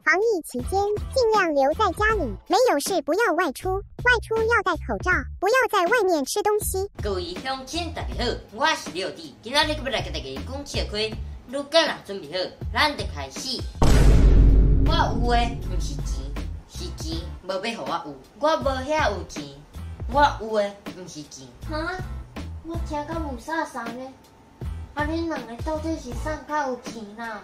防疫期間，盡量留在家裡，沒有事不要外出，外出要戴口罩，不要在外面吃東西。各位鄉親，大家好，我是廖弟，今仔日閣欲來共大家講笑話，如果若準備好，咱就開始。我有的毋是錢，是錢無欲予我有，我無遐有錢，我有的毋是錢。哈？我聽甲霧煞煞呢。啊，恁兩个到底是啥較有錢啦？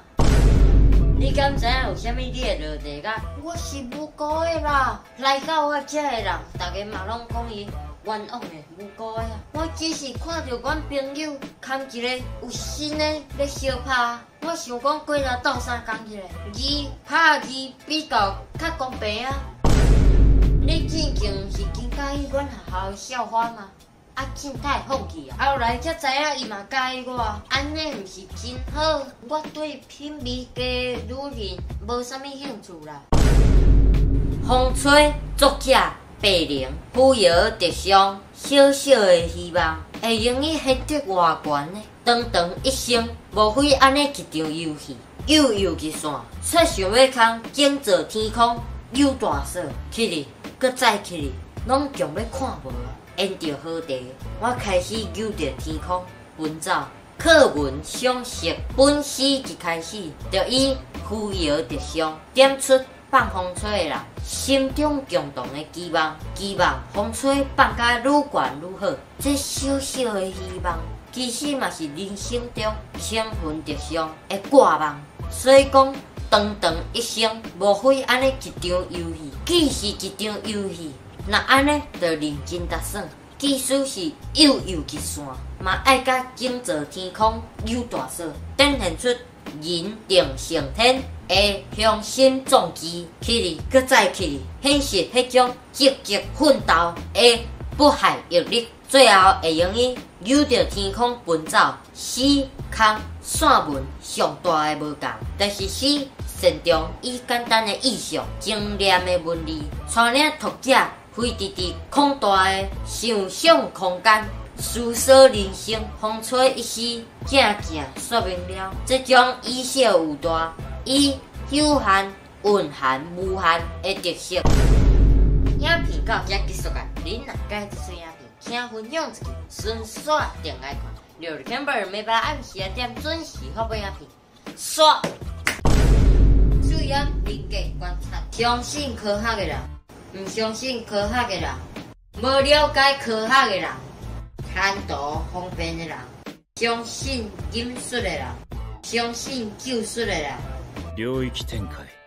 你敢知影為啥物你會落地獄？我是無辜的啦！來到我遮的人，逐家嘛攏講伊冤枉的、無辜的啊！我只是看著阮朋友牽一个有新的咧相拍，我想講過來鬥相共一下，字拍字比較較公平啊！你進前是真佮意阮學校的校花嗎？啊，凊彩放棄啊！後來才知影伊嘛佮意我，按呢毋是真好。我對品味低的女人無啥物興趣啦。風吹作者白靈，扶搖直上，小小的希望會用得彼得偌懸呢？長長一生，無非按呢一場遊戲，悠悠一線，煞想欲空整座天空扭大鎖，起去，閣再起去，攏強欲看無啊！沿著河堤，我開始扭著天空奔走。課文賞析本詩一開始就以扶搖直上點出放風吹的人心中共同的期望，期望風吹放甲愈懸愈好。這小小的希望，其實嘛是人生中青雲直上的掛望。所以講，長長一生，無非按呢一場遊戲，既是一場遊戲。若按呢，就認真來耍。即使是悠悠一線，嘛愛共整座天空扭大鎖，展現出人定勝天的雄心壯志。起去，閣再起去，顯示彼種積極奮鬥的不懈毅力。最後會用得扭著天空奔走。詩空線文上大的無仝，就是詩擅長以簡單的意象、精煉的文字，帶領讀者飛佇佇廣大的想像空間，思索人生。風吹一詩，正正說明了這種以小喻大、以有限蘊含無限的特色。影片到遮結束啊！恁若佮意這出影片，請分享出去，順紲定來看。六日 Camber 每擺暗時仔點準時發布影片。煞注意人格觀察，相信科學的人，毋相信科學的人，無了解科學的人，貪圖方便的人，相信忍術的人，相信咒術的人。領域展開。